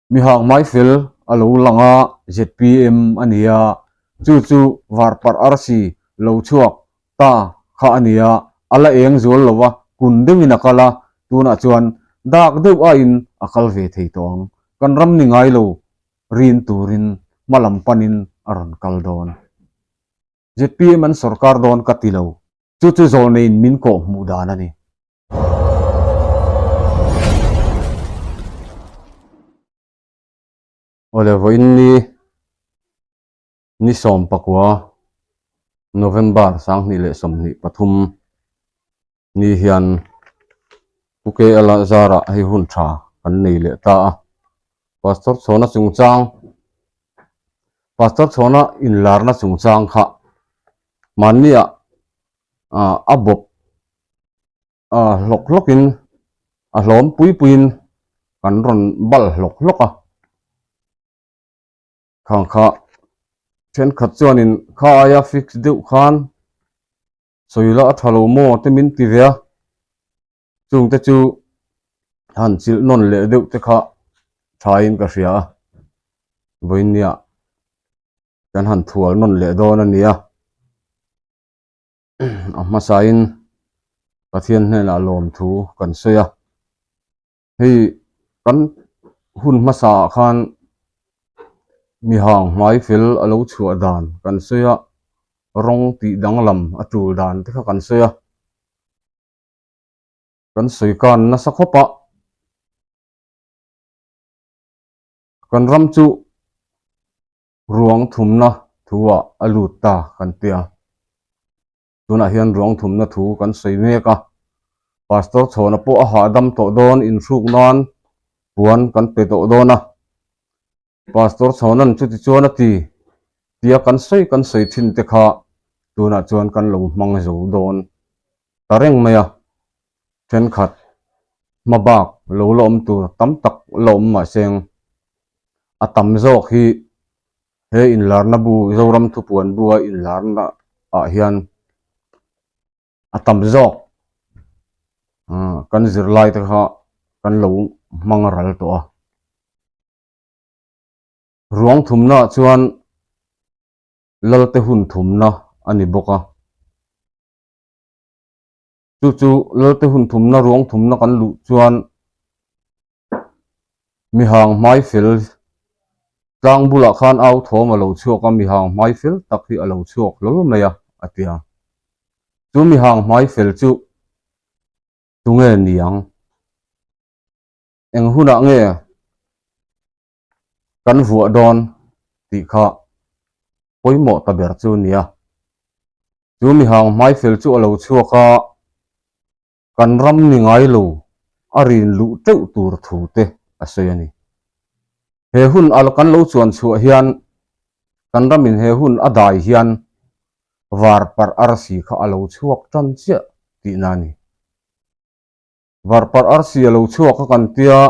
Mihang hmaifel a lo lang a, zpm a ni a, chu chu varparh arsi lo chhuak ta kha a ni a, a la eng zual lo a, kun deuhin a kal a, tunah chuan dak deuh aiin a kal ve thei tawh ang. Kan ram ni ngai lo rin turin hma lam panin a rawn kal dawn. Zpm an sawrkar dawn ka ti lo. Chu chu zawlneiin min kawh hmuh dan a ni. Awle vawiin ni ni 19 November 2023 ni hian Pu KL a zarah hei hun tha kan nei leh ta a. Pastor Chhawna chungchang Pastor Chhawna inlarna chungchang kha mahniah a bawp hlawk hlawkin a hlawm pui puiin kan rawn bal hlawk hlawk a. Khang kha thenkhat chuanin kha aia fix deuh khan sawi la a tha lo maw te min ti ve a, chungte chu han chilh nawn leh deuh te kha thain ka hria a, vawinia kan han thual nawn leh dawn a nia. A hmasain Pathian hnenah lawmthu kan sawi a, hei kan hun hmasaah khan mihang hmai fel a lo chhuah dan kan sawi a, rawng tih danglam a tul dan te kha kan sawi a, kan sawi kan nasa khawp a, kan ram chu Ruang thumna thu ah a lut ta kan ti a. Tunah hian ruang thumna thu kan sawi mek a. Pastor Chhawna pawh a hahdam tawh dawn inhruk nan puan kan pe tawh dawn a. Pastor Chhawna'n chuti chuan a ti tia kan sawi kan sawi thin te kha tunah chuan kan lo hmang zo dawn ta reng mai a. Thenkhat hma bak lo la awm tur tam tak la awm mahseng a tam zawk hi he inlarna bu Zoram Thupuan bua inlarna ah hian a tam zawk kan zirlai te kha kan lo hmang ral tawh a. Ruang thumna ah chuan Lalte hun thumna a ni bawk a. Chu chu Lalte hun thumna ruang thumna kan luh chuan Mihang hmai fel tlang bulah khan au thawm a lo chhuak a, mihang hmai fel tak hi a lo chhuak hlawl mai a, a ti a. Chu mihang hmai fel chu tunge ni ang? Eng hunah nge kan vuah dawn tih kha pawimawh ta ber chu nia. Chu mihang hmai fel chu a lo chhuak a. Kan ram ni ngai lo a rin luh teuh tur thu te a sawi a ni. He hun a kan lo chuan chhuah hian kan ramin he hun a dai hian var parh arsi kha a lo chhuak tan chiah tihna a ni. Var parh arsi a lo chhuak a kan tia,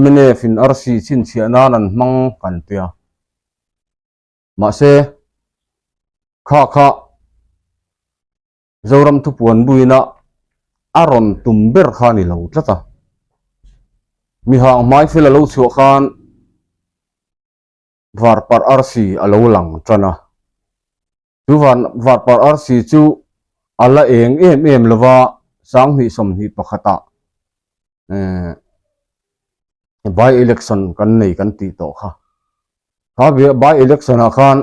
mnf in arsi chhinchhiah nan an hmang kan tia. Mahse, kha kha Zoram thupuan buina a rawn tum ber kha a ni lo tlat a. Mihang hmai fel a lo chhuah khan varparh arsi a lo lang tan a. Chu varparh arsi chu a la eng em em lo va, 2021 ah by election kan nei kan tih tawh kha. Kha by election ah khan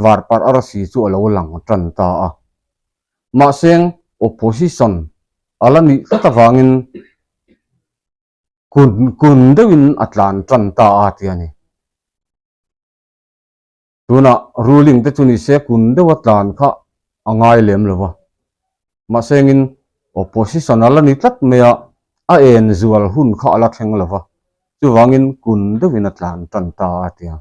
varparh arsi chu a lo lang tan ta a. Mahse opposition a la nih tlat avangin kun kun deuhin a tlan tan ta a ti a ni. Tunah ruling te chu ni se kun deuha tlan kha a ngai lem lo va. Mahse engin opposition a la ni tlat mai a, a en zual hun kha a la thleng lo va. Chuvangin kun deuhin a tlan tan ta a ti a.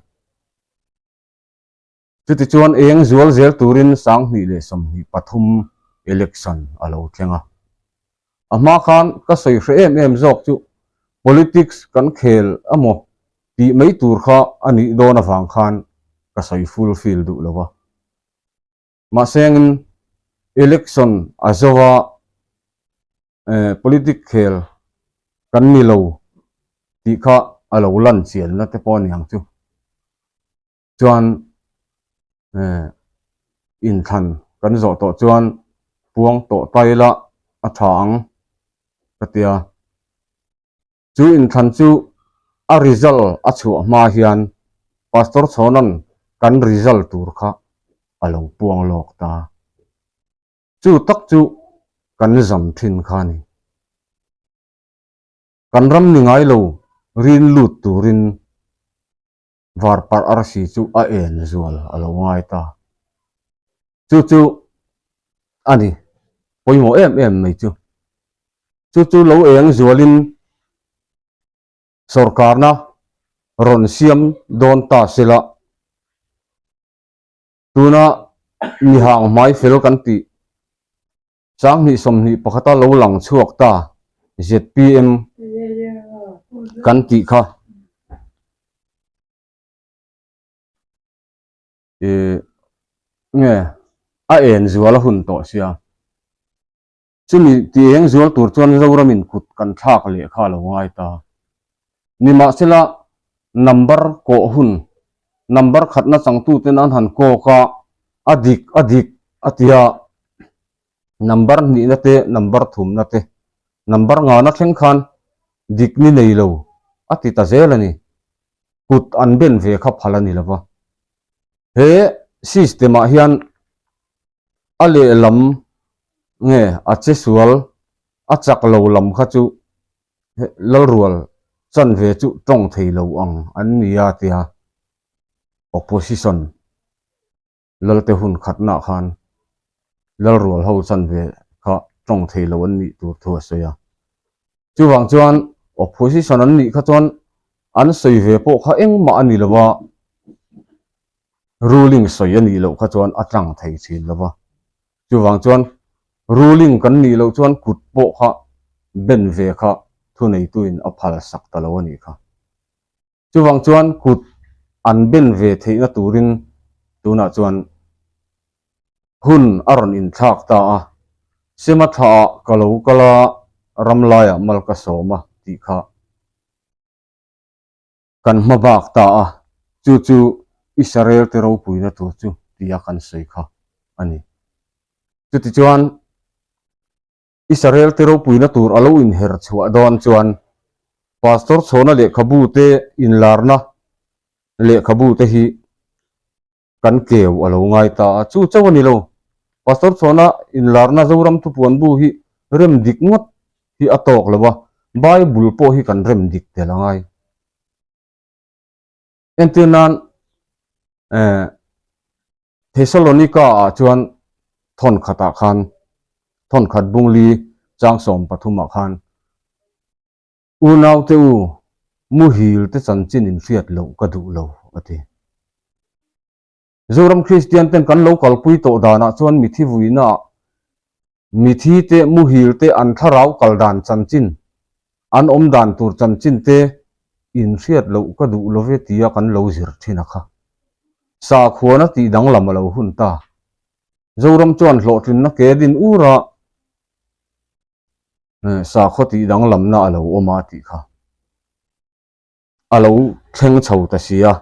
Chutichuan eng zual zel turin 2023 election a lo thleng a. A hma khan ka sawi hre em em zawk chu politics kan khel emaw tih mai tur kha a nih dawn avang khan ka sawi fulfill duh lo a. Mahse engin election a zo a, politic khel kan ni lo tih kha. a lo lan chianna te pawh a ni ang chu. Chuan inthlan kan zawh tawh chuan puang tawh ta ila a tha ang ka ti a. Chu inthlan chu a result a chhuah hma hian Pastor Chhawna'n kan result tur kha a lo puang lawk ta. Chu tak chu kan zam thin kha a ni. Kan ram ni ngai lo rin lut turin varparh arsi chu a en zual a lo ngai ta. Chu chu a ni, pawimawh em em mai chu. Chu chu lo eng zualin sawrkarna rawn siam dawn ta sela, tuna mihang hmai fel kan tih 20 21 a lo lang chhuak ta zpm kan tih kha ih nge a en zual a hun tawh sia chumi ti eng zual tur chuan Zoramin kut kan thlak leh kha a lo ngai ta nimahsela number kawh hun number khatna changtuten an han kawk a a dik a dik a tia. Number hnihna te, number thumna te, number ngana thleng khan dik ni nei lo a ti ta zel a ni. Kut an ben ve kha phal a ni lo va. He system ah hian a lehlam nge a che sual a chak lo lam kha chu lalrual chanve chu tawng thei lo ang an ni a tia opposition Lalte hun khatnaah khan Lalrual ho chanve kha tawng thei lo an nih tur thu a sawi a. Chuvang chuan opposition an nih kha chuan an sawi ve pawh kha engmah a ni lo a, ruling sawi a nih loh kha chuan a tlang thei thin lo va. Chuvang chuan ruling kan nih loh chuan kut pawh kha ben ve kha thuneituin a phal sak ta lo a nih kha. Chuvang chuan kut an ben ve theihna turin tunah chuan hun a rawn inthlak ta a, Sema thlaah ka lo kal a, ram laiah mal ka sawm a tih kha kan hma bak ta a, chu chu Israel te ropuina tur chu tia kan sawi kha a ni. Chutichuan. Israel te ropuina tur a lo inher chhuah dawn chuan Pastor Chhawna lehkhabu te inlarna lehkhabu te hi kan keu a lo ngai ta a, chu chauh a ni lo. Pastor Chhawna inlarna Zoram Thupuan bu hi rem dik ngawt hi a tawk lo a, Bible pawh hi kan rem dik tel a ngai. Entir nan eh Thesalonika ah chuan thawn khatah khan thawn khat bungli chang 13 ah khan unaute u muhil te chanchin in hriat loh ka duh lo a ti. Zoram Kristian ten kan lo kalpui tawh danah chuan mithi vuina ah Mithi te, muhil te, an thlarau kal dan chanchin, an awm dan tur chanchin te inhriat loh ka duh lo ve tia kan lo zir thin a kha. Sakhuana tih danglam a lo hun ta. Zoram chuan hlawhtlinna ke din ur a, sakhaw tih danglamna a lo awm a tih kha. a lo thleng chho ta si a.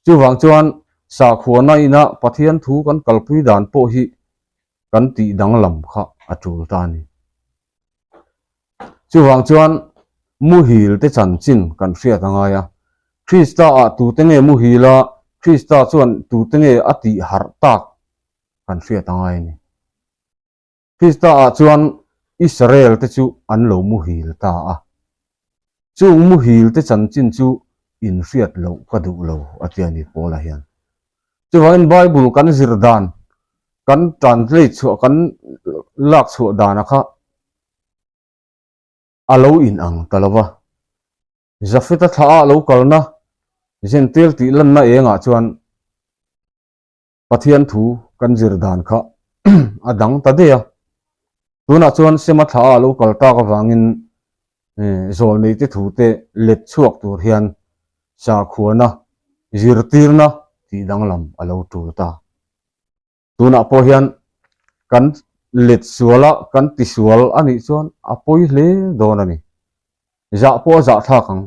Chuvang chuan sakhuana ina Pathian thu kan kalpui dan pawh hi kan tih danglam kha a tul ta a ni. Chuvang chuan muhil te chanchin kan hriat a ngai a. Krista ah tute nge muhil a, Krista chuan tute nge a tih harh tak kan hriat a ngai a ni. Krista ah chuan Israel te chu an lo muhil ta a. Chung muhil te chanchin chu inhriat loh ka duh lo a ti a ni Paula hian. Chuvangin Bible kan zir dan, kan translate chhuah, kan lak chhuah dana kha a lo inang ta lo va. Jafeta thla ah lo kalna Gentile tih lanna engah chuan Pathian thu kan zir dan kha a dang ta daih a. Tunah chuan Sema thla a lo kal tak avangin zawlneite thute let chhuak tur hian sakhuana zirtirna tih danglam a lo tul ta. Tunah pawh hian kan let sual a, kan tisual a nih chuan a pawi hle dawn a ni. Zah pawh a zahthlak ang.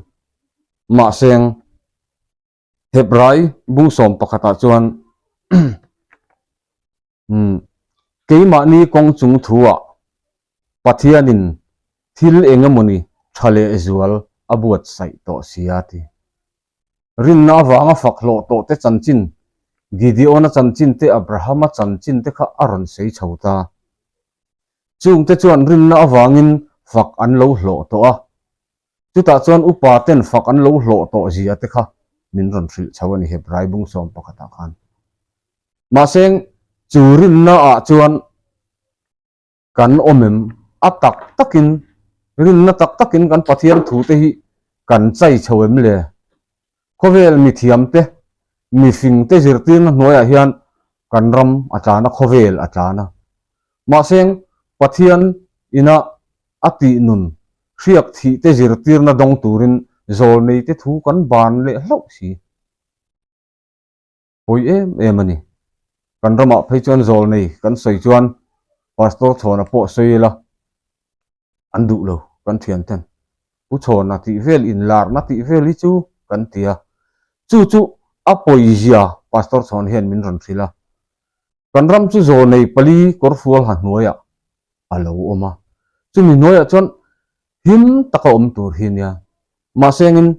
Mahseng Hebrai bung sawm pakhatah chuan keimahni kawng chung thuah Pathianin thil eng emawni tha leh zual a buatsaih tawh si a ti. Rinna avanga fak hlawh tawh te chanchin, Gideona chanchin te Abrahama chanchin te kha a rawn sawi chho ta. Chungte chuan rinna avangin fak an lo hlawh tawh a, chutah chuan upa ten fak an lo hlawh tawh zia te kha min rawn hrilh chho a ni Hebrai bung sawm pakhatah khan. Mahse, chu rinna ah chuan kan awm em? A tak takin, rinna tak takin kan Pathian thute hi kan chai chho em le? Khawvel mithiamte, mifingte zirtirna hnuaiah hian kan ram a tlan a, khawvel a tlan a. Mahse, Pathian ina a tih nun hriak thihte zirtirna dawng turin zawlneite thu kan ban leh hlauh si. Pawi em em a ni. Kan ramah phei chuan zawlnei kan sawi chuan Pastor Chhawna pawh sawi ila an duh lo kan thian ten. Pu Chhawna tih vel inlarna tih vel hi chu kan ti a. Chu chu a pawizia Pastor Chhawna hian min rawn hrilh a. Kan ram chu zawlnei pali kawrfual ha hnuaiah a lo awm a. Chumi hnuaiah chuan him taka awm tur hi nia. Mahse engin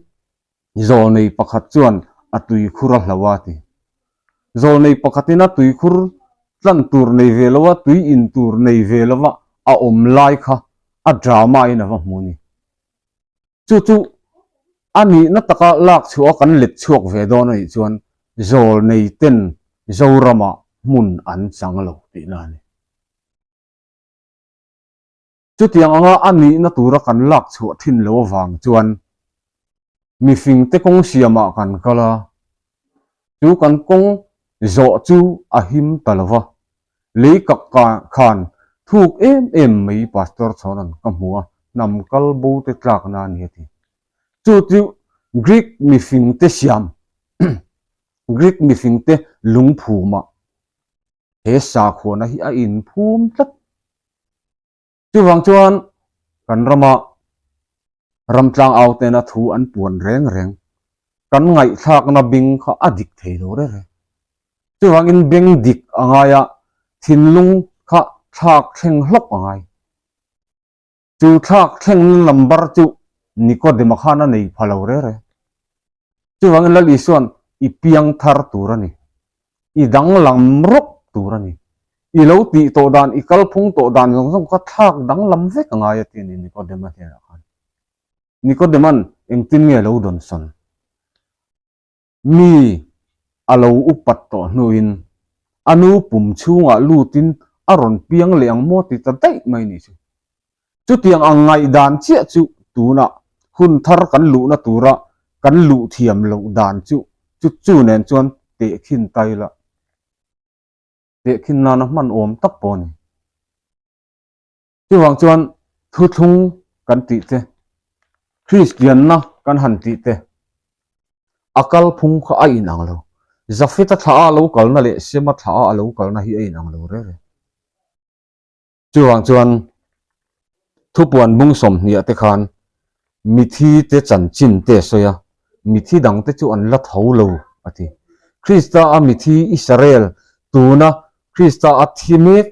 Zawlnei pakhat chuan a tuikhur a hlo a ti. Zawlnei pakhatin a tuikhur tlan tur nei ve lo a, tui in tur nei ve lo va a awm lai kha a drama in a va hmu a ni. Chu chu a nihna taka lak chhuah a kan let chhuak ve dawn a nih chuan zawlnei ten Zoramah hmun an chang lo tihna a ni. Chutiang anga a nihna tura kan lak chhuah thin lo avang chuan mifingte kawng siamah kan kal a, chu kan kawng zawh chu a him ta lo va. Lei kak khan thuk em em mai Pastor Chhawna'n ka hmu a, hnam kal bo te tlakna a ni a ti. Chu chu Greek mifingte siam, Greek mifingte lungphumah he sakhuana hi a inphum tlat. Chuvang chuan kan rama ramtlang au tena thu an puan reng reng kan ngaihthlakna beng kha a dik thei lo reng reng. Chuvangin beng dik a ngai a, thinlung kha thlak thleng hlawk a ngai. Chu thlak thlengna number chu Nikodema khan a nei pha lo rere. Chuvangin Lal Isua'n i piang thar tur a ni. I danglam rawp tur a ni. I lo tih tawh dan, i kalphung tawh dan zawng zawng kha thlak danglam vek a ngai a ti a ni Nikodema hnenah khan. Nikodema'n engtin nge lo dawnsawn? Mi a lo upat tawh hnuin a nu pum chhungah lutin a rawn piang leh ang maw ti ta daih mai ni chu. Chutiang ang ngaihdan chiah chu tunah hun thar kan luhna tura kan luh thiam loh dan chu chu chu nen chuan tehkhin ta ila tehkhin nana hman awm tak pawh a ni. Chuvang chuan thuthlung kan tih te, Kristianna kan han tih te, a kalphung kha a inang lo. Jafeta thla a lo kalna leh Sema thla a lo kalna hi a inang lo reng reng. Chuvang chuan thupuan bung sawmhniah te khan mithi te chanchin te a sawi a, mithi dang te chu an la tho lo a ti. Krista a mithi Israel tuna Krista a thi mek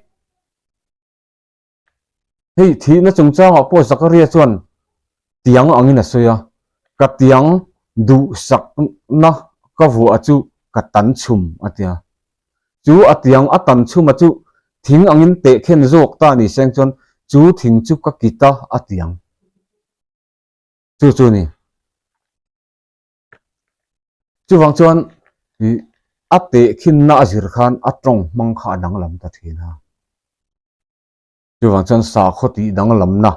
Hei thihna chungchangah pawh Zakaria chuan tiang angin a sawi a, Ka tiang duhsakna ka vuah chu ka tan chhum a ti a. Chu a tiang a tan chhuma chu thing angin tehkhen zawk ta ni seng chuan chu thing chu ka kit a a ti ang. Chu chu a ni. Chuvang chuan a tehkhinna a zir khan a tawng hmang kha a danglam ta thin a. Chuvang chuan sakhaw tih danglamna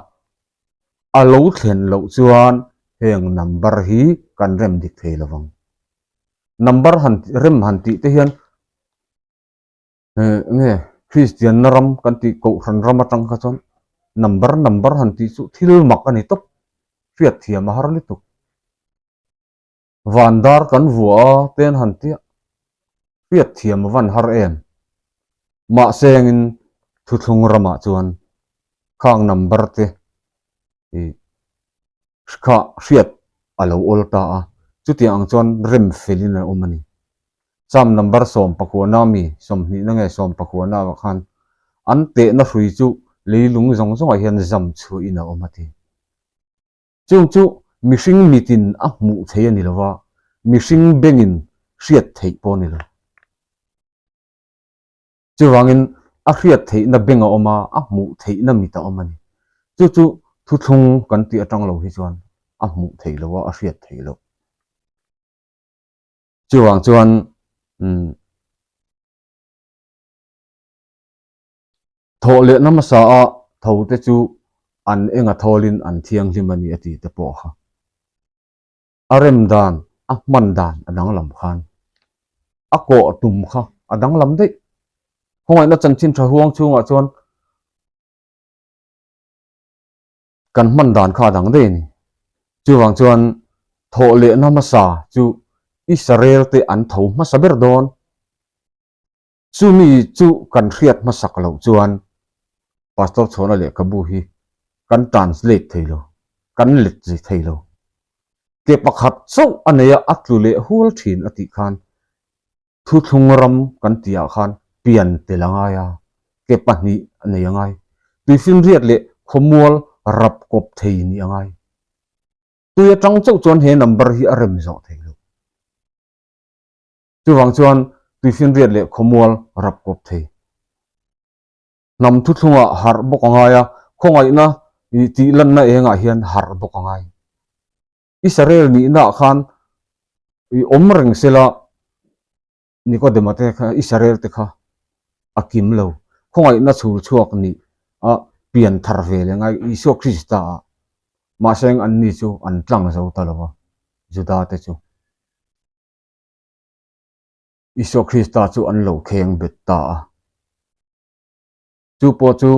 a lo thlen loh chuan heng number hi kan rem dik thei lo vang. Number han rem han tih te hian nge Kristianna ram kan tih kohhran ram atang kha chuan number number han tih chu thil mak a ni tawp hriat thiam a har lutuk. Van dar kan vuah a ten han tia hriat thiam a van har em. Mahse engin thuthlung ramah chuan khang number te ih kha hriat a lo awl ta a. Chutiang ang chuan rem felin a awm a ni. Psalm number sawmpakuana mi sawmhnihna nge sawmpakuana ah khan an tehna hrui chu leilung zawng zawngah hian zam chhuahin a awm a ti. Chung chu mihring mitin a hmuh theih a ni lo va, mihring bengin hriat theih pawh a ni lo. Chuvangin a hriat theihna beng a awm a, a hmuh theihna mit a awm a ni. Chu chu thuthlung kan tih atang lo hi chuan a hmuh theih loh a, a hriat theih loh. Chuvang chuan umm thawh lehna hmasa a tho te chu an eng a thawlin an thianghlim a ni a ti te pawh kha. A rem dan, a hman dan a danglam khan a kawh tum kha a danglam daih. Khawngaihna chanchin tha huang chhungah chuan kan hman dan kha a dang daih a ni. Chuvang chuan thawh lehna hmasa chu Israel te an tho hmasa ber dawn. Chumi chu kan hriat hmasak loh chuan Pastor Chhawna lehkhabu hi kan translate thei lo, kan let zui thei lo. Ke pakhat chauh a nei a, a tlu leh hual thin a tih khan thuthlung ram kan tih ah khan pian tel a ngai a, ke pahnih a nei a ngai. Tuifinriat leh khawmual rap kawp thei nih a ngai. Tui atang chauh chuan he number hi a rem zawh thei lo. Chuvang chuan tuifinriat leh khawmual rap kawp thei. Hnam thuthlungah harh bawk a ngai a, khawngaihna tih lanna engah hian harh bawk a ngai. Israel nihnaah khan i awm reng sela Nikodema te kha Israel te kha a kim lo. Khawngaihna chhul chhuak nih a pian thar ve leh ngai Isua Krista ah. Mahse anni chu an tlang zo ta lo va, Juda te chu. Isua Krista chu an lo kheng bet ta a. Chu pawh chu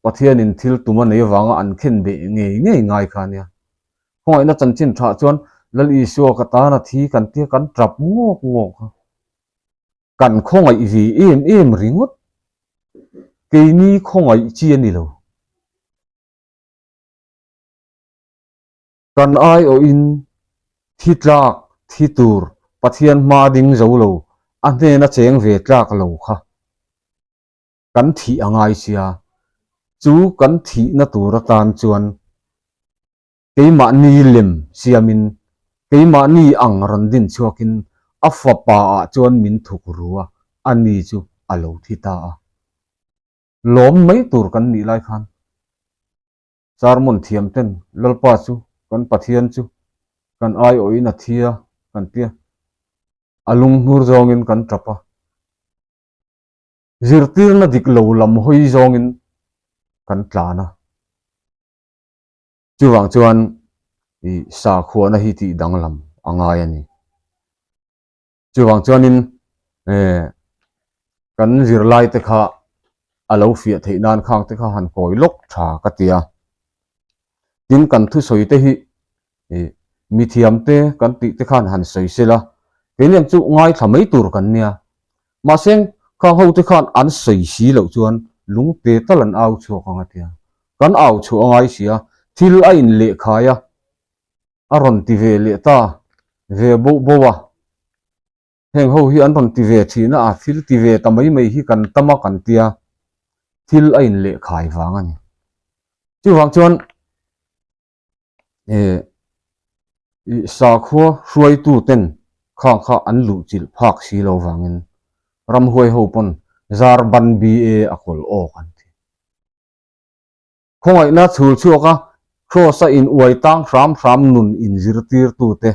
Pathianin thil tum a nei avanga an khen beh ngei ngei ngai kha a nia. Khawngaihna chanchin thah chuan Lal Isua ka tan a thi kan tia kan tap ngawk ngawk a. Kan khawngaih ve em em ringawt. Keini khawngaih chi a ni lo. Kan aiawhin thi tlak, thi tur, Pathian hma ding zo lo, a hnena cheng ve tlak lo kha kan thih a ngai sia. Chu kan thihna tur atan chuan keimahni lem siamin, keimahni ang rawn din chhuakin a fapa ah chuan min thuk ru a, ani chu a lo thi ta a. Lawm mai tur kan nih lai khan Sermon thiam ten Lalpa chu kan Pathian chu kan aiawhin a thi a kan tia, a lunghnur zawngin kan tap a, zirtirna dik lo lam hawi zawngin kan tlan a. Chuvang chuan i sakhuana hi tih danglam a ngai a ni. Chuvang chuanin kan zirlai te kha a lo fiah theih nan khang te kha han kawi lawk tha ka ti a. Tin kan thusawi te hi mithiam te kan tih te khan han sawi sela keiniang chu ngaithla mai tur kan nia. Mahse khang ho te khan an sawi si loh chuan lungte tal an au chhuak ang a tia. Kan au chhuah a ngai si a, thil a inlehkhai a. A rawn ti ve leh ta ve boh boh a, heng ho hi an rawn ti ve thin a, thil ti ve ta mai mai hi kan tam a kan tia, thil a inlehkhai vang a ni. Chuvang chuan eh sakhua hruaitu ten khang kha an luhchilh phak si lo vangin ramhuai ho pawn zar ban BA a kawl awk an ti. Khawngaihna chhul chhuak a, Kraws-a in uai tang hram hram nun in zirtirtute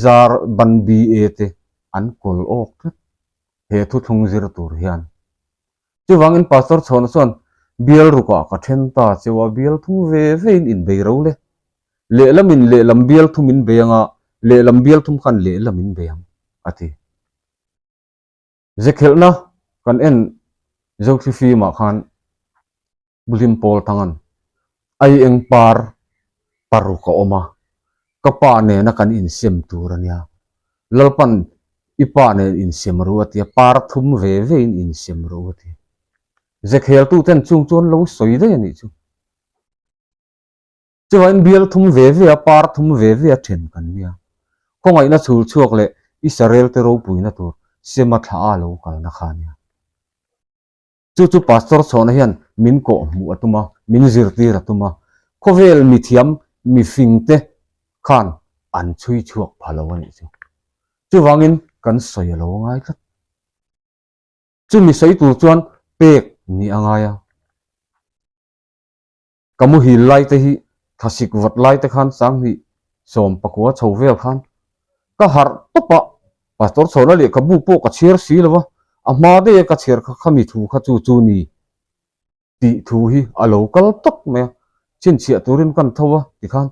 zar ban BA te an kawl awk tlat he thuthlung zir tur hian. Chuvangin Pastor Chhawna chuan bial rukah ka then ta cheu a, bial thum ve ve in inbei ro le. Lehlamin lehlam bial thum in bei anga, lehlam bial thum khan lehlam in bei ang, a ti. Zekhelhna kan en Zothlifimah khan Buhlim pawl thangan ai eng par paruk a awm a, ka pa nena kan insem tur a nia. Lalpan i pa nen insem ru a tia, par thum ve ve in insem ru a ti. Zekheltuten chung chuan lo sawi daih a nih chu. Chuvain bial thum ve ve a, par thum ve ve a then kan nia. Khawngaihna chhul chhuak leh Israel-te ropuina tur Sema thla a lo kalna kha a nia. Chu chu Pastor Chhawna hian min kawh hmuh a tum a, min zirtir a tum a. Khawvel mithiam mifingte khan an chhui chhuak pha lo a nih chu. Chuvangin kan sawi a lo ngai tlat. Chumi sawi tur chuan pek nih a ngai a. Ka muhil lai te hi thlasik vawt lai te khan sanghnih sawm pakua chho vel khan ka harh tawp a, Pastor Chhawna lehkhabu pawh ka chhiar si lo va, a hma daih a ka chhiar kha khami thu kha chu chu ni tih thu hi a lo kal tawp mai a, chhinchhiah turin kan tho a tikhan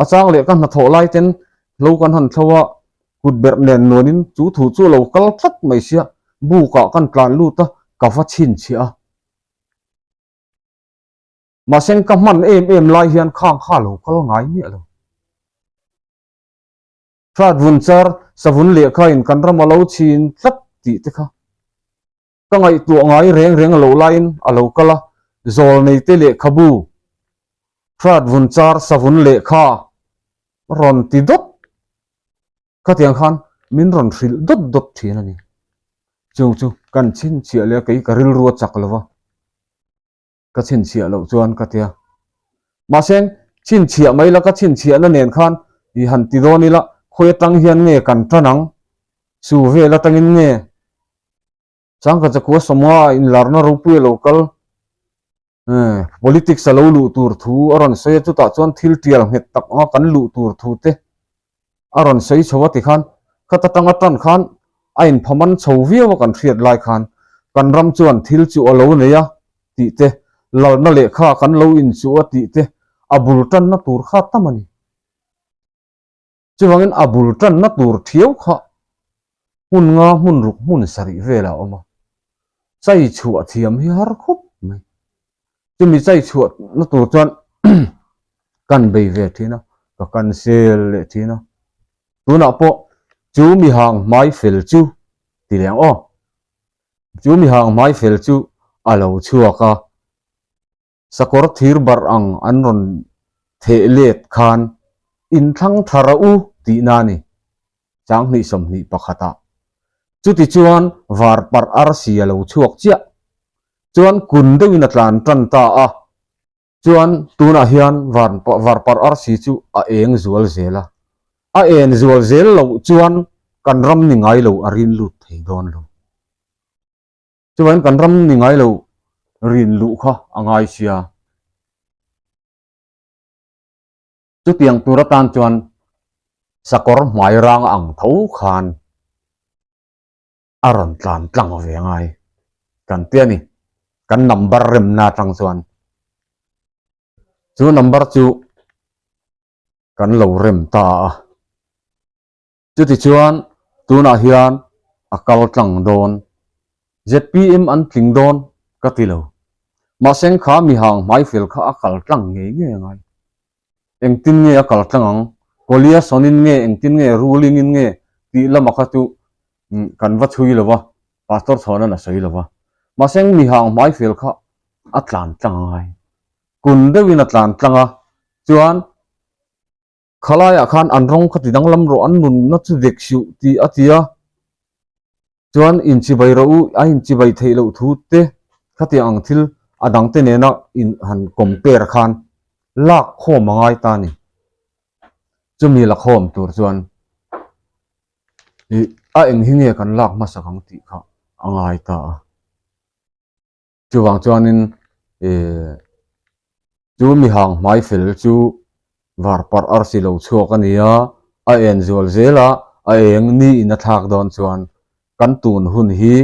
a chang leh ka hnathawh lai ten hlo kan han thlo a, kut berh nen nuanin chu thu chu a lo kal tlat mai sia, bukah kan tlan lut a, ka va chhinchhiah a. Mahse ka hman em em lai hian khang kha lo kal ngai miah lo. Hrat vun char savun lehkha in kan ram a lo chhin tlat tih te kha ka ngaihtuah ngai reng reng loh laiin a lo kal a, zawlnei te lehkhabu hrat vun char savun lehkha rawn ti dawt Khatiang khan min rawn hrilh dawt dawt thin a ni. Chung chu kan chhinchhiah leh a kei ka rilru a chak lo va, ka chhinchhiah loh chuan ka tia. Mahse chhinchhiah mai la ka chhinchhiahna nen khan i han ti dawn ila khawi atang hian nge kan tan ang? Su vel atangin nge? Changka chakua sawmnga inlarna ropui a lo kal. Politics a lo luh tur thu a rawn sawi a, chutah chuan thil tial nghet tak anga kan luh tur thu te a rawn sawi chho a tikhan khata tanga tan khan a inphaman chho viau a kan hriat lai khan kan ram chuan thil chu a lo nei a tih te, lalna lehkha kan lo inchuh a tih te a bul tanna tur kha tam a ni. Chuvangin a bul tanna tur thiau kha hmun nga hmun ruk hmun sarih velah a awm a, chai chhuah thiam hi har khawp mai. Chumi chai chhuahna tur chuan kan bei ve thin a, ka cancel leh thin a. Tunah pawh chu mi hang hmai fel chu ti leh ang aw. Chu mi hang hmai fel chu a lo chhuak a. Sakawr thir barh ang an rawn theh let khan inthlang tha rah u tihna a ni, Changhnih 21 ah. Chutichuan var parh arsi a lo chhuak chiah chuan kun deuhin a tlan tan ta a, chuan tunah hian var parh arsi chu a eng zual zel a, a en zual zel loh chuan kan ram ni ngai lo a rin lut thei dawn lo. Chuan kan ram ni ngai lo rin luh kha a ngai sia. Chutiang tur atan chuan sakawr hmai rang ang tho khan a rawn tlan tlang ve ngai kan ti a ni. Kan number remna atang chuan chu number chu kan lo rem ta a. Chutichuan tunah hian a kal tlang dawn. Zpm an tling dawn ka ti lo. Mahse kha mihang hmaifel kha a kal tlang ngei ngei a ngai. Engtin nge a kal tlang ang? Coalition in nge engtin nge ruling in nge tih lama kha chu kan va chhui lo va, Pastor Chhawna'n a sawi lo va. Mahse mihang hmaifel kha a tlan tlang a ngai. Kun deuhin a tlan tlang a, chuan Khalaiah khan an rawng kha ti danglam rawh, an nunna chu dek suh tih a ti a. Chuan inchibai rawh u, a inchibai theih loh thu te khatiang ang thil a dangte nena in han compare khan lak khawm a ngai ta a ni. Chumi la khawm tur chuan ih a eng hi nge kan lak hmasak ang tih kha a ngai ta a. Chuvang chuanin ih chu mihang hmai fel chu var parh arsi lo chhuak a ni a, a en zual zel a, a eng niin a thlak dawn chuan kan tun hun hi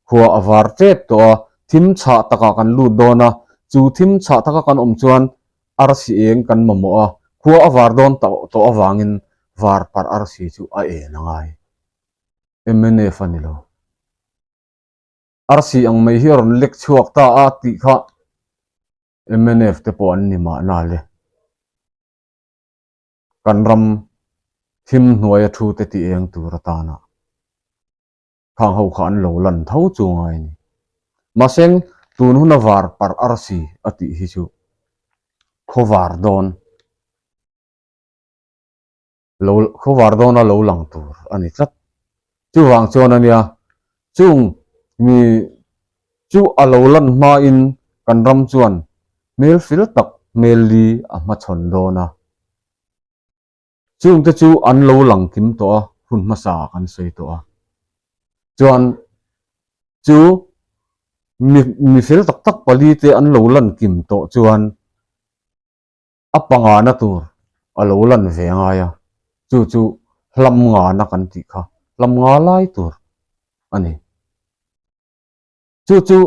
khua a var tep tawh a, thim chhah takah kan lut dawn a, chu thim chhah taka kan awm chuan arsi eng kan mamawh a, khua a var dawn tawh avangin var parh arsi chu a en a ngai. Mnf a ni lo. Arsi ang mai hi a rawn lek chhuak ta a tih kha mnf te pawh an ni mahna le. Kan ram thim hnuaia thu te ti eng tur atana khang ho kha an lo lan tho chu ngai a ni. Mahse tun huna var parh arsi a tih hi chu khawvar dawn. Lo khawvar dawna lo lang tur a ni tlat. Chuvang chuan a nia, chung mi chu a lo lan hmain kan ram chuan hmel fil tak hmel li a hmachhawn dawn a. Chungte chu an lo lang kim tawh a, hun hmasa ah kan sawi tawh a. Chuan chu mi mi fel tak tak palite an lo lan kim tawh chuan a pangana tur a lo lan ve ngai a, chu chu hlam ngana kan tih kha hlam nga lai tur a ni. Chu chu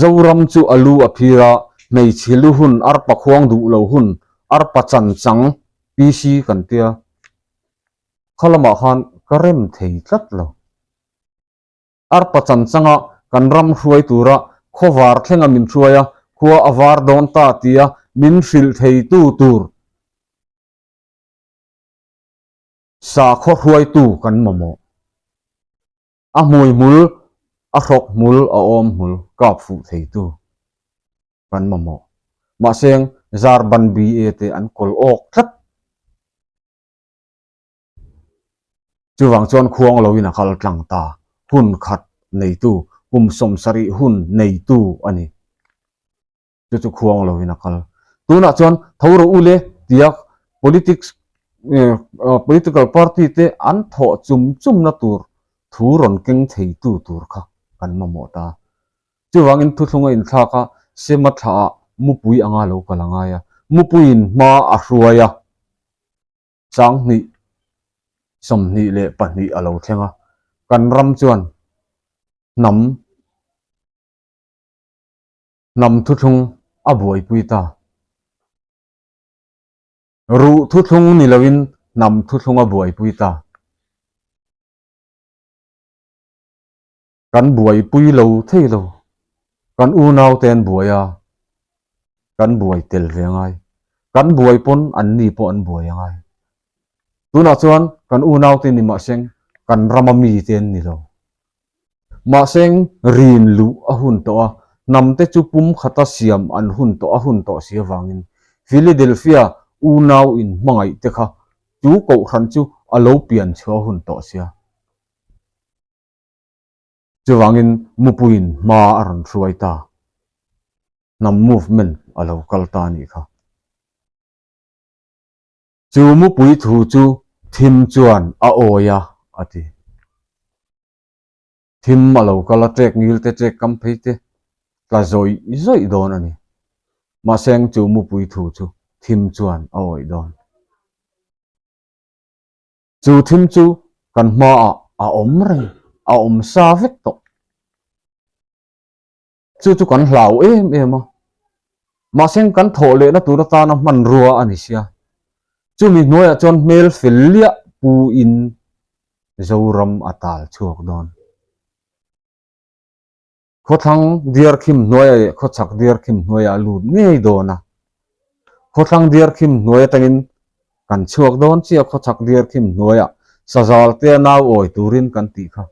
Zoram chu a lu a phir a, hmeichhe lu hun, arpa khuang duh lo hun, arpa chan chang, PC kan tia, kha lamah khan ka rem thei tlat lo. Arpa chan changa kan ram hruai tura khawvar thlenga min hruai a, khua a var dawn ta tia min hrilh theitu tur sakhaw hruaitu kan mamawh. A hmui hmul, a hrawk hmul, a awm hmul kap fuh theitu kan mamawh. Mahse, Zarban BA te an kawl awk tlat. Chuvang chuan khuang loin a kal tlang ta, hun khat neitu, kum 70 hun neitu a ni. Chu chu khuang loin a kal. Tunah chuan tho rawh u le tia politics political party te an thawh chum chumna tur thu rawn keng theitu tur kha kan mamawh ta. Chuvangin thuthlung a inthlak a, Sema thlaah mupui anga lo kal a ngai a, mupuiin hma a hruai a. 20 22 a lo thleng a, kan ram chuan hnam hnam thuthlung a buaipui ta. Ruh thuthlung ni loin hnam thuthlung a buaipui ta. Kan buaipui lo thei lo. Kan unau te an buai a, kan buai tel ve angai. Kan buai pawn an ni pawh an buai angai. Tunah chuan kan unau te ni mahseng kan rama mi te an ni lo. Mahseng rin luh a hun tawh a, hnam te chu pum khata siam an hun tawh a hun tawh si avangin Philadelphia unau in hmangaih te kha chu kohhran chu a lo pian chhuah a hun tawh sia. Chuvangin mupuiin hma a rawn hruai ta. Hnam movement a lo kal ta a nih kha. Chu mupui thu chu thim chuan a awi a, a ti. Thim a lo kal a, ṭek ngil te, ṭek kam phei te tla zawih zawih dawn a ni. Mahse chu mupui thu chu thim chuan a awih dawn. Chu thim chu kan hmaah a awm reng, a awm sa vek tawh. Chu chu kan hlau em em a, mahse kan thawh lehna tur atana hmanrua a ni sia. Chumi hnuaiah chuan hmel fel liah pu in Zoram a tal chhuak dawn. Khawthlang diarkhim hnuaiah leh khawchhak diarkhim hnuaiah a lut ngei dawn a. Khawthlang diarkhim hnuai atangin kan chhuak dawn chiah khawchhak diarkhim hnuaiah sazal te a nau awi turin kan tih kha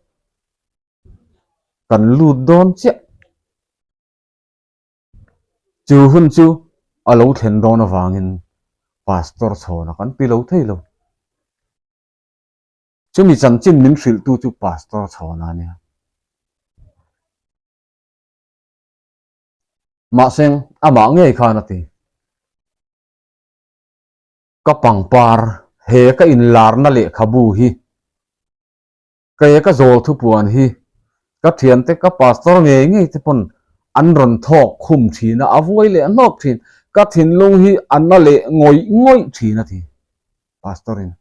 kan lut dawn chiah. Chu hun chu a lo thlen dawn avangin Pastor chhawna kan ti lo thei lo. Chumi chanchin min hrilhtu chu Pastor Chhawna a nia. Mahse, amah ngei khan a ti. Ka pangpar, he ka inlarna lehkhabu hi, kei ka zawl thupuan hi, ka thiante, ka pastor ngei ngei te pawn an rawn thawk khum thin a, a vuai leh hnawk thin. Ka thinlung hi a na leh ngawih ngawih thin a ti, Pastor-in.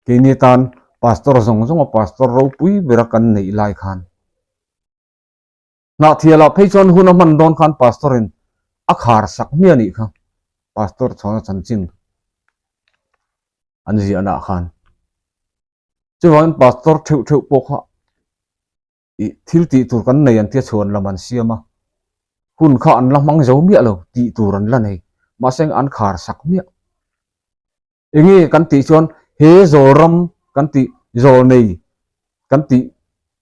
Keini tan Pastor zawng zawnga Pastor ropui bera kan neih lai khan Hnahthialah phei chuan hun a hman dawn khan Pastor-in a khar sak hmiah nih kha Pastor chhawna chanchin an ziahnaah khan. Chuvangin Pastor theuh theuh pawh kha ih thil tih tur kan nei an tia chhuan lam an siam a, hun kha an la hmang zo miah lo tih tur an la nei, mahse an khar sak miah. Enge kan tih chuan he zawl ram kan tih zawl nei kan tih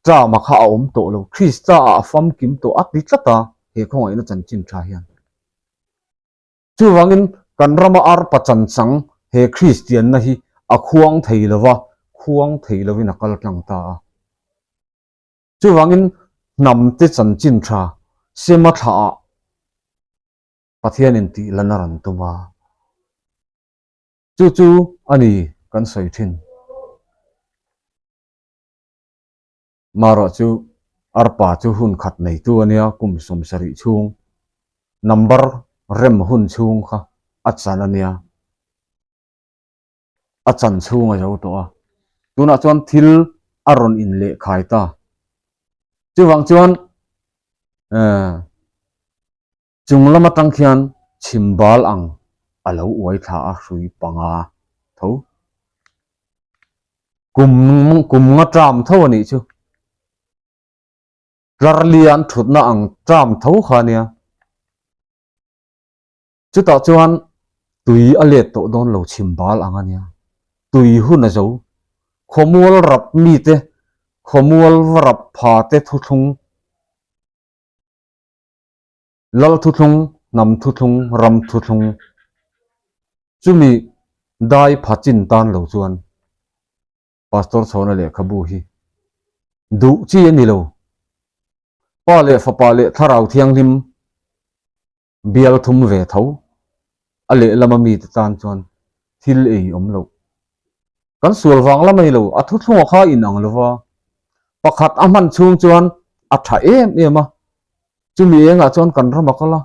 ṭama kha a awm tawh lo, Krista ah a famkim tawh a ti tlat a he khawngaihna chanchin ṭha hian. Chuvangin kan rama arpa chanchang. he Kristianna hi a khuang thei lo va, khuang thei lovin a kal tlang ta a. Chuvangin hnamte chanchin tha Sema thlaah Pathianin tih lan a rawn tum a. Chu chu a ni kan sawi thin. Marawh chu arpa chu hun khat neitu a nia, kum 70 chhung number rem hun chhung kha a chan a nia. A chan chhung a zo tawh a, tunah chuan thil a rawn inlehkhai ta. Chuvang chuan eh Chung lam atang khian chhimbal ang a lo uai thla a hrui panga tho. Kum kum nga tram tho a nih chu. Tlar lian thutna ang tram tho kha a nia. Chutah chuan tui a let tawh dawn lo chhimbal ang a nia. Tui hun a zo. Khawmual rap mite, khawmual va rap pha te thuthlung. Lal thuthlung, hnam thuthlung, ram thuthlung chumi dai pha chin tan lo chuan Pastor Chhawna lehkhabu hi duh chi a ni lo. Pa leh Fapa leh Thlarau Thianghlim bial thum ve tho a lehlama mite tan chuan thil ei awm loh. Kan sual vang la mai lo, a thuthlunga kha inang lo va, pakhat a hman chhung chuan a tha em em a, chumi engah chuan kan ram a kal a,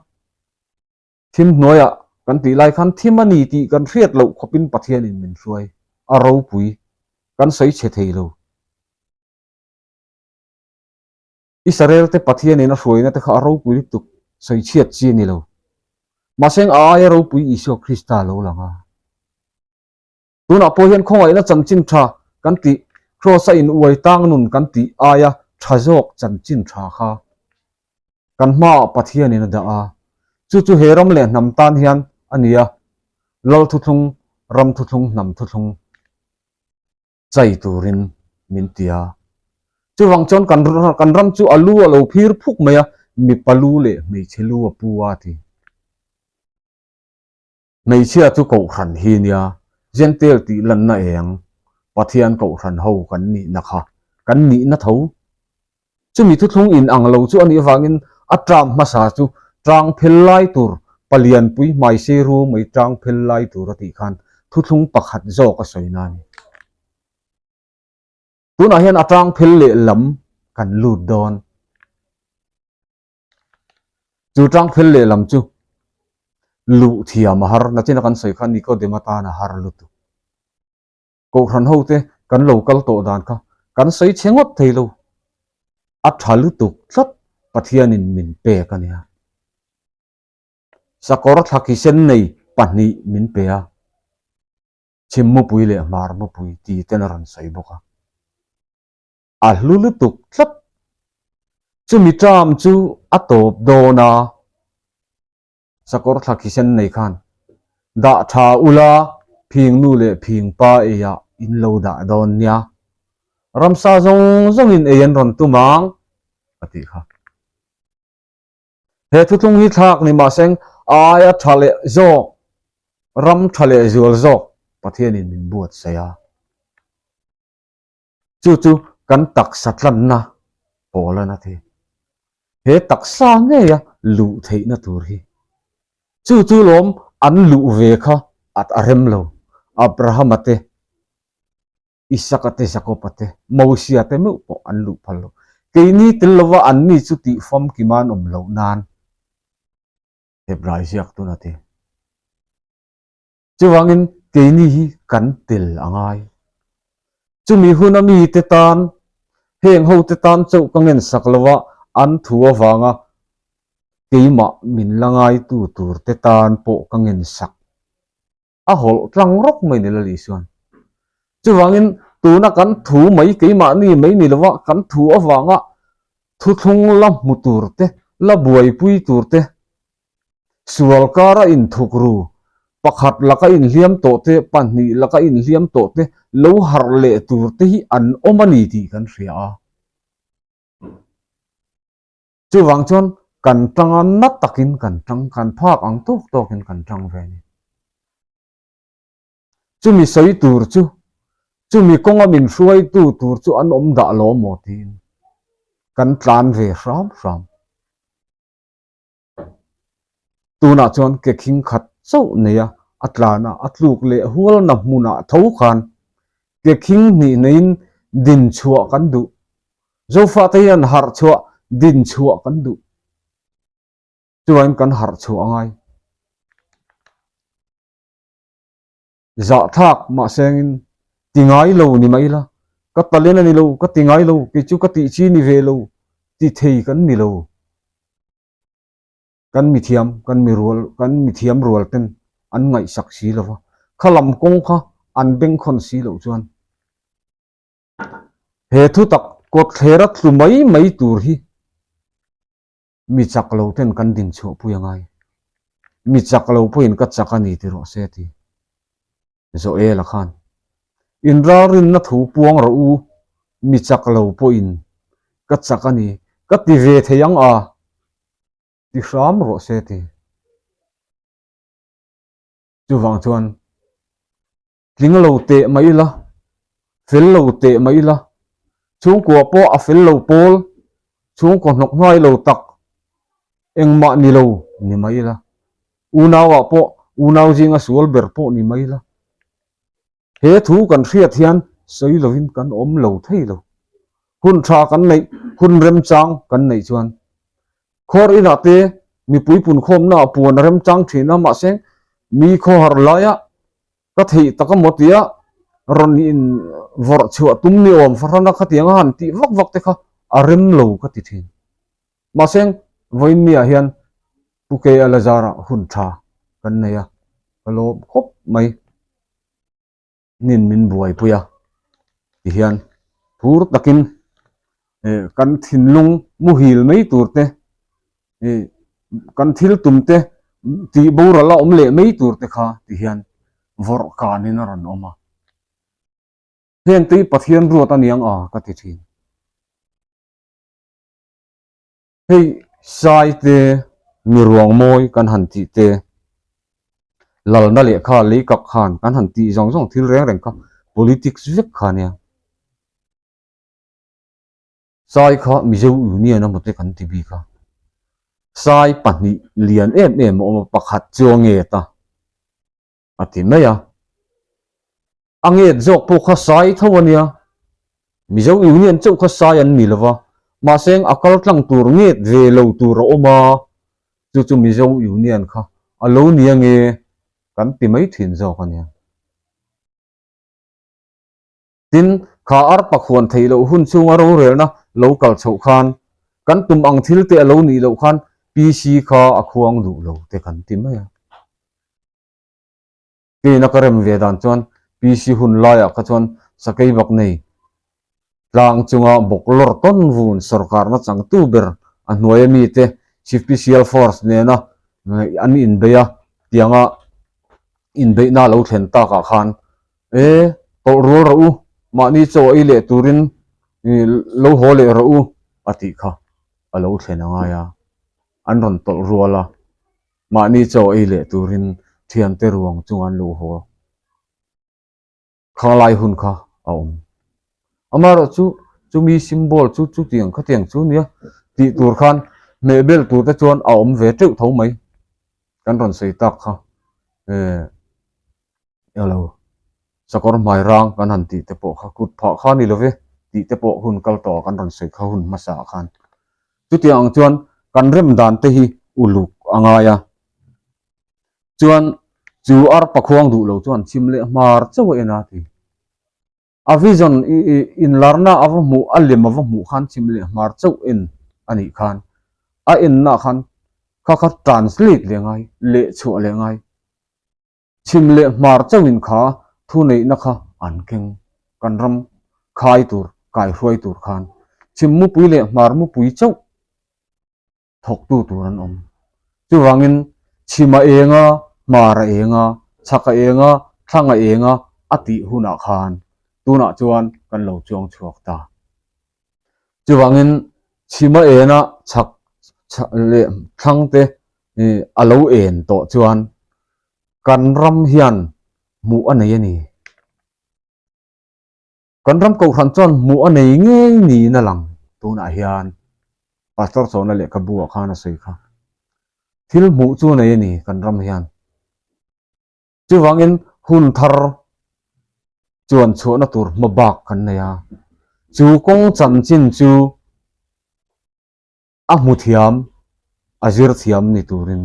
thim hnuaiah kan tih lai khan thim a ni tih kan hriat loh khawpin Pathianin min hruai, a ropui, kan sawi chhe thei lo. Israel te Pathianin a hruaina te kha a ropui lutuk sawi chhiat chi a ni lo. Mahse a aia ropui Isua Krista a lo lang a. Tunah pawh hian khawngaihna chanchin tha kan tih, Kraws a in uai tang nun kan tih aia tha zawk chanchin tha kha kan hmaah Pathianin a dah a. Chu chu he ram leh hnam tan hian a ni a, Lal thuthlung, ram thuthlung, hnam thuthlung. chai turin min ti a. Chuvang chuan kan kan ram chu a lu a lo phir phuk mai a, mipa lu leh hmeichhe lu a pu a ti. Hmeichhia chu kohhran hi nia, Gentile tih lanna eng, Pathian kohhran ho kan nihna kha kan nihna tho. Chumi thuthlung in ang lo chu a nih avangin a tram hmasa chu tang phel lai tur palianpui hmaisei ru mai tang phel lai tur a tih khan thuthlung pakhat zawk a sawi na a ni. Tunah hian a tang phel leh lam kan lut dawn. Chu tang phel leh lam chu luh thiam a har, nachina kan sawi khan Nikodema tan a har lutuk. Kohhran ho te kan lo kal tawh dan kha kan sawi chhe ngawt thei lo. A tha lutuk tlat Pathianin min pek a nia. Sakawr thlakhi sen nei pahnih min pe a, chhim mupui leh hmar mupui ti ten a rawn sawi bawk a. A hlu lutuk tlat. Chumi term chu a tawp dawn a. Sakawr thla khisen nei khan dah tha ula phing nu leh phing pa eiah in lo dah dawn nia. Ramsa zawng zawngin ei an rawn tum ang a tih kha. He thuthlung hi thlak ni mahseng a aia tha leh zawk, ram tha leh zual zawk Pathianin min buatsaih a. Chu chu kan taksa tlanna pawl a na thei. He taksa ngeia luh theihna tur hi. Chu chu lawm an luh ve kha at a rem lo. Abrahama te, Isaka te, Jakoba te, Mosia te meuh pawh an luh phal lo. Keini tel lova anni chu tih famkim an awm loh nan Hebrai ziak tun a ti. Chuvangin keini hi kan tel a ngai. Chumi huna mite tan, heng hote tan chauh ka ngensak lova an thu avanga keimah min la ngaitu turte tan pawh ka ngensak. A hawlh tlang rawk mai ni Lal Isuan. Chuvangin tuna kan thu mai keimahni mai ni lova kan thu avanga thuthlung la hmu turte, la buaipui turte, Sual kara inthuk ru, pakhat laka inhliam tawh te, pahnih laka inhliam tawh te lo harh leh tur te hi an awm a ni tih kan hria a. Chuvang chuan kan tanga na takin kan tang, kan phak ang tawk tawkin kan tang ve a ni. Chumi sawi tur chu, chumi kawnga min hruaitu tur chu an awm dah lo maw tiin kan tlan ve hram hram. Tunah chuan ke khing khat chauh neia a tlana a tluk leh hualna hmunah tho khan ke khing hnih neiin din chhuah kan duh. Zofate hian harh chhuah din chhuah kan duh. Chuan kan harh chhuah a ngai. Zahthlak mahsengin ti ngai lo ni mai la, ka talent a ni lo, ka ti ngai lo, kei chu ka tih chi ni ve lo ti thei kan ni lo. Kan mithiam, kan mi rual, kan mithiam rual ten an ngaihsak si lo va, kha lam kawng kha an bengkhawn si loh chuan he thu tak kawtthlera tlu mai mai tur hi Mi chak lo ten kan din chhuah pui a ngai. Mi chak lo pawhin ka chak a ni ti rawh se ti. Joel-a khan, Inralrinna thu puang rawh u, mi chak lo pawhin ka chak a ni, ka ti ve thei ang a, ti hram rawh se ti. Chuvang chuan tling lo teh mai ila, fel lo teh mai ila, chhungkua pawh a fel lo pawl, chhungkaw hnawk hnuai lo tak engmah ni lo ni mai ila, unauah pawh unau zinga sual ber pawh ni mai ila. He thu kan hriat hian sawi lovin kan awm lo thei lo. Hun tha kan neih, hun remchang kan neih chuan Khawr inah te mipui punkhawmna ah puan a remchang thin a, mahse mi khawhar laia ka theih tak a maw tia rawn in vawrh chhuah tum ni awm fahran a khatiang a han tih vak vak te kha a rem lo ka ti thin. Mahse vawiin mi ah hian Pu Kei Alazara hun tha kan nei a, ka lawm khawp mai. Nin min buaipui a tihian phur takin kan thinlung muhil mai tur te kan thil tum te tih boral a awm leh mai tur te kha tihian vawrh kanin a rawn awm a heng te hi Pathian ruat a niang a ka ti thin. Hei sai te mi ruang mawi kan han tih te, lalna lehkha lei kak khan kan han tih zawng zawng thil reng reng kha politics vek kha nia. Sai kha Mizo Union emaw te kan ti bik a, sai pahnih lian em em a awm a, pakhat chu a nget a. A ti mai a. A nget zawk pawh kha sai tho a nia. Mizo Union chauh kha sai an ni lova, mahse a kal tlang tur nget ve lo tur a awm a, chu chu Mizo Union kha a lo ni ange kan ti mai thin zawk a nia. Tin, kha arpa khuan theih loh hun chhunga rorelna lo kal chhoh khan, kan tum ang thil te a lo nih loh khan PC kha a khuang duh lo te kan ti mai a. Keina ka rem ve dan chuan PC hun laiah kha chuan sakei bak nei tlang chunga bawk lawr tawn vun sawrkarna changtu ber a hnuaia mite Special Force nena an inbei a, tianga inbeihna a lo thlen takah khan E, tawlh rual rawh u, mahni chaw ei leh turin lo haw leh rawh u a tih kha a lo thlen a ngai a, an rawn tawlh rual a, mahni chaw ei leh turin thiante ruang chunga an lo haw kha lai hun kha a awm. Amaherawhchu chumi symbol chu chutiang khatiang chu nia tih tur khan hmehbel tur te chuan a awm ve teuh tho mai kan rawn sawi tak kha e. Elo, sakawr hmai rang kan han tih te pawh kha kut phah kha ni love tih te pawh hun kal tawh ah kan rawn sawi kha hun hmasa ah khan. Chutiang ang chuan kan rem dan te hi uluk a ngai a. Chuan chu arpa khuang duh lo chuan chim leh hmar chauh a en a ti. A vision inlarna a va hmuh, a lem a va hmuh khan chim leh hmar chauh en a nih khan a enna khan kha kha translate leh ngai, leh chhuah leh ngai. Chhim leh hmar chauhin kha thuneihna kha an keng. Kan ram khai tur, kaihruai tur khan chhim mupui leh hmar mupui chauh thawktu tur an awm. Chuvangin chhim a eng a, hmar a eng a, chhak a eng a, thlang a eng a a tih hunah khan tunah chuan kan lo chuang chhuak ta. Chuvangin chhim a en a, chhak leh thlang te a lo en tawh chuan kan ram hian hmuh a nei a ni. Kan ram kohhran chuan hmuh a nei ngei niin a lang tunah hian Pastor Chawna lehkhabu ah khan a sawi kha. Thil hmuh chu a nei a ni kan ram hian. Chuvangin hun thar chuan chhuahna tur hma bak kan nei a, chu kawng chanchin chu a hmu thiam, a zir thiam ni turin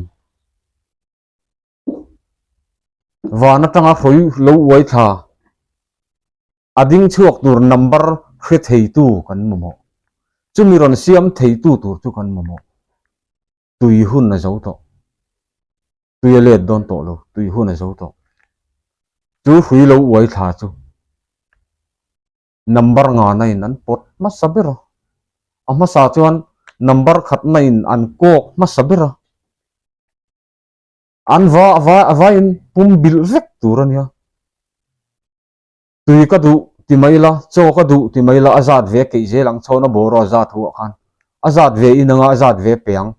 van atanga hrawi lo uai thla a ding chhuak tur number hre theitu kan mamawh. Chumi rawn siam theitu tur chu kan mamawh. Tui hun a zo tawh. Tui a let dawn tawh lo, tui hun a zo tawh. Chu hrui lo uai thla chu number ngana in an pawt hmasa ber a. A hmasa chuan number khatna in an kawk hmasa ber a. An va va a vaiin pum bilh vek tur a nia. Tui ka duh ti mai la, chaw ka duh ti mai la a zat ve keih zel ang chhawna bawraw a zat huah khan a zat ve in anga a zat ve pe ang.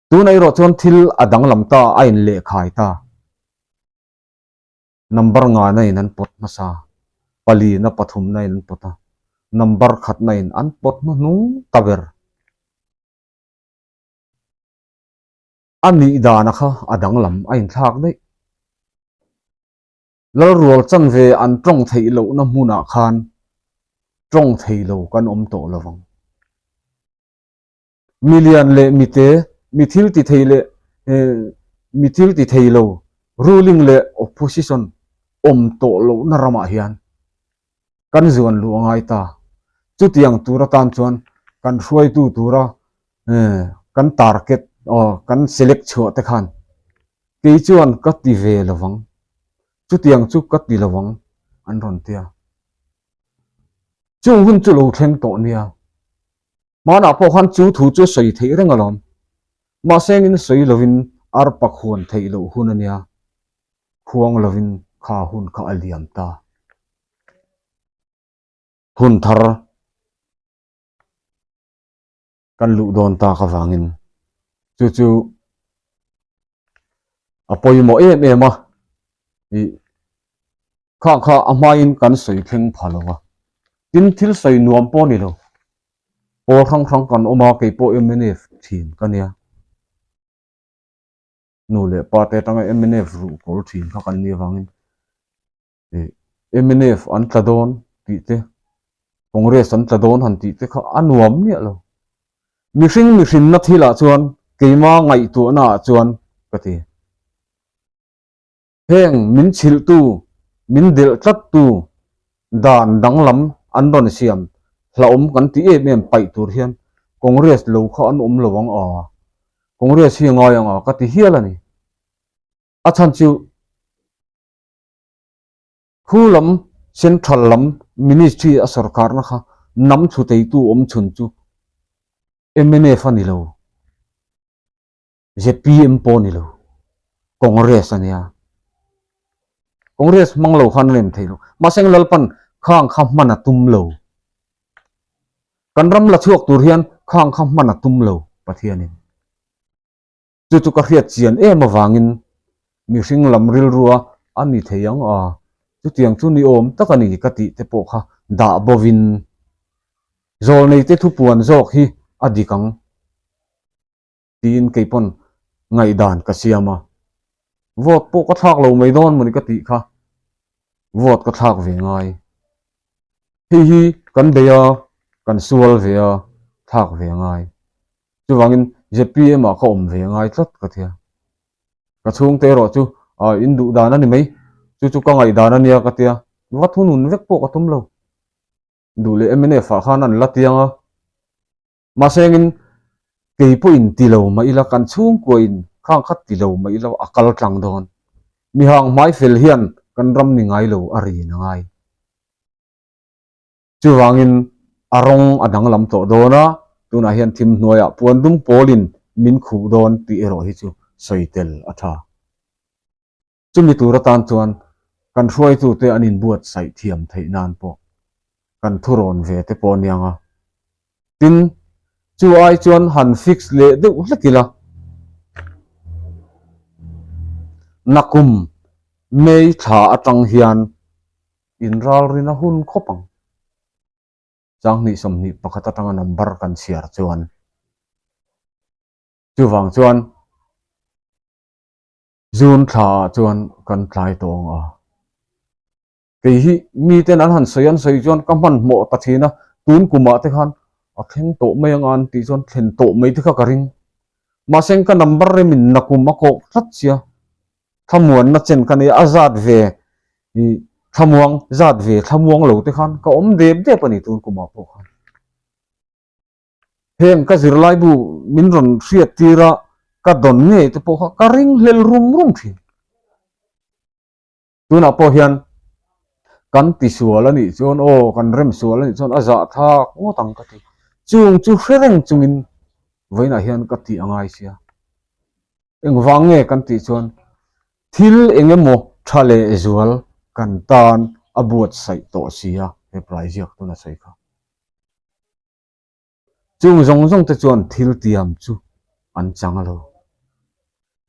Tunah erawh chuan thil a danglam ta, a inlehkhai ta. Number ngana in an pawt hmasa, palina pathumna in an pawt a, number khatna in an pawt hnuhnung ta ber. A nih dana kha a danglam a inthlak daih. Lalrual chanve an tawng theih lohna hmunah khan tawng thei lo kan awm tawh lo vang. Mi lian leh mi te, mi thil ti thei leh mi thil ti thei lo, ruling leh opposition awm tawh lohna ramah hian kan zuan luh a ngai ta. Chutiang tur atan chuan kan hruaitu tura kan target aw kan select chhuah te khan kei chuan ka ti ve lo vang, chutiang chu ka ti lo vang an rawn ti a. Chung hun chu lo thleng tawh nia. Hmanah pawh khan chu thu chu sawi theih reng alawm. Mahse engin sawi lovin arpa khuan theih loh hun a nia. Khuang lovin kha hun kha a liam ta. Hun thar kan luh dawn tak avangin chu chu a pawimawh em em a. Ih kha kha a hmain kan sawi thleng pha lo a. Tin thil sawi nuam pawh a ni lo. Pawl hrang hrang kan awm a, kei pawh mnf thin ka nia. Nu leh pa te atanga mnf ruh kawl thin kha kan nih avangin ih mnf an tla dawn tih te, Congress an tla dawn han tih te kha a nuam miah lo. Mihring mihrinna thilah chuan keima ngaihtuahna ah chuan ka ti. Heng min chhilhtu, min delh tlattu dan danglam an rawn siam hlauhawm kan ti em em paih tur hian Congress lo kha an awm lo ang a, Congress hi a ngai ang a ka ti hial a ni. A chhan chu khu lam Central lam Ministry a sawrkarna kha hnam thuteitu awm chhun chu mnf a ni lo. Zpm pawh ni lo, Congress a nia. Congress hmang lo khan a lem thei lo. Mahse Lalpan khang kha hman a tum lo. Kan ram la chhuak tur hian khang kha hman a tum lo Pathianin. Chu chu ka hriat chian em avangin mihring lam rilrua a ni thei ang a, chutiang chu ni awm tak a ni ka tih te pawh kha dah bovin zawlneite thupuan zawk hi a dik ang. Tiin kei pawn ngaihdan ka siam a, vote pawh ka thlak lo mai dawn mawni ka tih kha, vote ka thlak ve ngai. Hei hi kan bei a, kan sual ve a, thlak ve ngai. Chuvangin zpm ah ka awm ve ngai tlat ka tia. Ka chhungte erawh chu in duh dan a ni mai, chu chu ka ngaihdan a nia ka tia, va thunun vek pawh ka tum lo. Duh leh mnf ah khan an la tiang a. Mahse engin kei pawhin ti lo mah ila, kan chhungkuain khang kha ti lo mah ila a kal tlang dawn. Mihang hmai fel hian kan ram ni ngai lo a rin a ngai. Chuvangin a rawng a danglam tawh dawn a, tunah hian thim hnuaiah puan dum pawlin min khuh dawn tih erawh hi chu sawi tel a tha. Chumi tur atan chuan kan hruaitute an inbuatsaih thiam theih nan pawh kan thurawn ve te pawh a niang a. Tin, chu ai chuan han fix leh deuh hlek ila. Nakum May thla atang hian. Inralrin a hun khawp ang. Changhnih 21 atanga number kan chhiar chuan. Chuvang chuan June thla ah chuan kan tlai tawh ang a. Kei hi miten an han sawi an sawi chuan ka hmanhmawh ta thin a, tun kumah te khan a thleng tawh mai anga an tih chuan thlen tawh mai te kha ka ring. Mahse ka number remin nakum a kawk tlat sia, thlamuanna chen ka nei a, a zat ve ih thlamuang zat ve thlamuang lo te khan ka awm dep dep a ni tun kumah pawh khan. Heng ka zirlaibu min rawn hriat tir a, ka dawn ngei te pawh kha ka ring hlel rum rum thin. Tunah pawh hian kan tisual a nih chuan aw kan rem sual a nih chuan a zahthlak ngawt ang ka ti. Chung chu hre reng chungin vawiinah hian ka tih a ngai sia. Engvang nge kan tih chuan thil eng emaw tha leh zual kan tan a buatsaih tawh sia he plai ziak tuna sawi kha. Chung zawng zawng te chuan thil tiam chu an chang lo.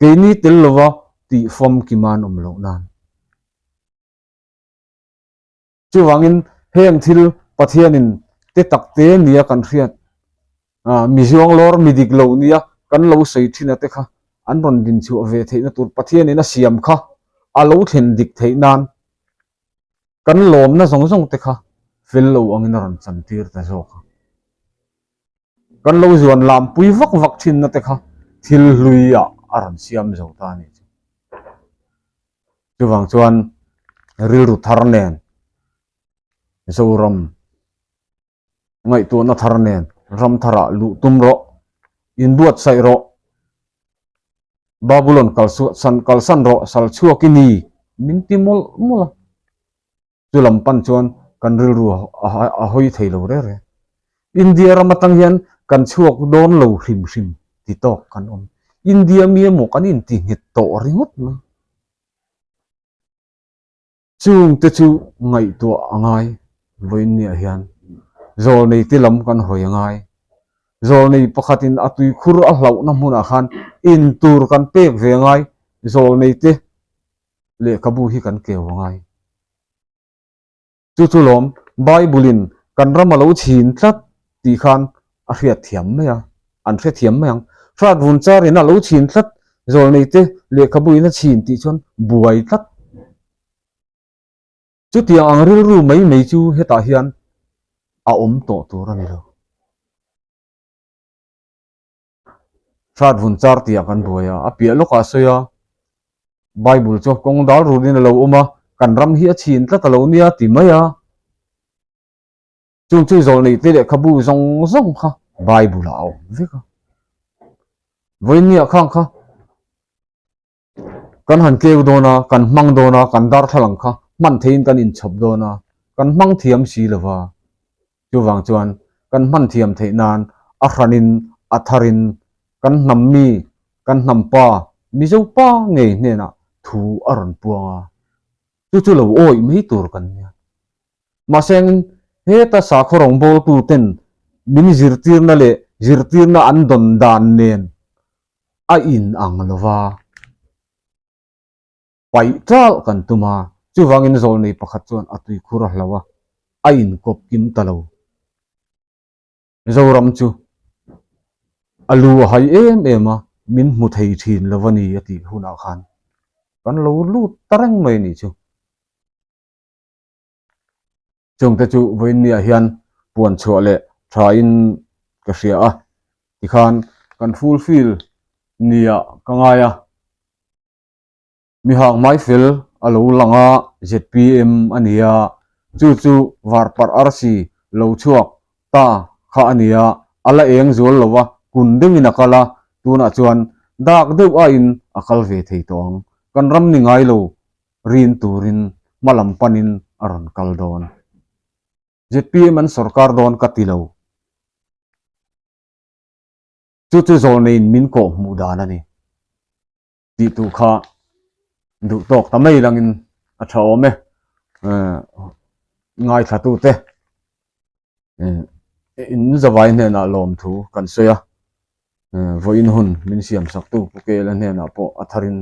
Keini tel lova tih famkim an awm loh nan. Chuvangin heng thil Pathianin te tak te nia kan hriat, mi zuanglawr mi dik lo nia kan lo sawi thin a te kha an rawn dinchhuah ve theihna tur Pathianin a siam kha a lo thlen dik theih nan Kan lawmna zawng zawng te kha fel lo angin a rawn chantir ta zawk a. Kan lo zuan lampui vak vak thinna te kha thil hlui ah a rawn siam zo ta a nih chu. Chuvang chuan rilru thar nen Zoram ngaihtuahna thar nen ram tharah luh tum rawh, inbuatsaih rawh, Babulon kalsan rawh, sal chhuak i ni, min ti mawlh mawlh a. Chu lam pan chuan kan rilru a hawi thei lo reng reng. India ram atang hian kan chhuak dawn lo hrim hrim ti tawk kan awm. India mi emaw kan inti nghet tawh ringawt mai. Chungte chu ngaihtuah a ngai vawiinniah hian zawlnei te lam kan hawi a ngai. Zawlnei pakhatin a tuikhur a hlauhna hmunah khan in tur kan pek ve a ngai, zawlnei te lehkhabu hi kan keu a ngai. Chu chu lawm Bible-in kan ram a lo chhin tlat tih khan a hriat thiam mai a, an hre thiam mai ang. Hrat vun charin a lo chhin tlat, zawlnei te lehkhabu in a chhin tih chuan buai tlat. Chutiang ang rilru mai mai chu hetah hian a awm tawh tur a ni lo. Hrat vun char tihah kan buai a, a piah lawkah a sawi a, Bible chu kawng dal rurin a lo awm a, kan ram hi a chhin tlat a lo nia ti mai a. Chung chu zawlneih te lehkhabu zawng zawng kha Bible ah a awm vek a. Vawiinniah khang kha kan han keu dawn a, kan hmang dawn a, kan darthlalang kha hman theiin kan inchhawp dawn a, kan hmang thiam si lo va. Chuvang chuan kan hman thiam theih nan a hranin a tharin kan hnam mi, kan hnam pa, Mizo pa ngei hnenah thu a rawn puang a. Chu chu lo awih mai tur kan nia. Mahse heta sakhaw rawngbawltu ten min zirtirna leh zirtirna an dawn dan nen a in ang lo va, paih ṭalh kan tum a, chuvangin zawlnei pakhat chuan a tuikhur a hlo a, a inkawp kim ta lo. Zoram chu a lu a hai em em a, min hmu thei ṭhin lo a ni a tih hunah khan kan lo lut ta reng mai a nih chu. Chungte chu vawiinniah hian puan chhuah leh thain ka hria a, tikhan kan fulfill niah ka ngai a. Mi hak hmai fel a lo lang a, zpm a ni a, chu chu varparh arsi lo chhuak ta kha a ni a, a la eng zual lo a, kun deuhin a kal a, tunah chuan dak deuh aiin a kal ve thei tawh ang. Kan ram ni ngai lo rin turin hma lam panin a rawn kal dawn. Zpm an sorkar dawn ka ti lo. Chu chu zawlneiin min kawh hmuh dan a ni. Tih tu kha duh tawk ta mai langin a tha awm e. Ngaithlatute in zavai hnenah lawmthu kan sawi a. Vawiin hun min siam saktu Pu Kela hnenah pawh a tharin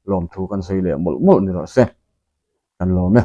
lawmthu kan sawi leh mawlh mawlh ni rawh se. Kan lawm e.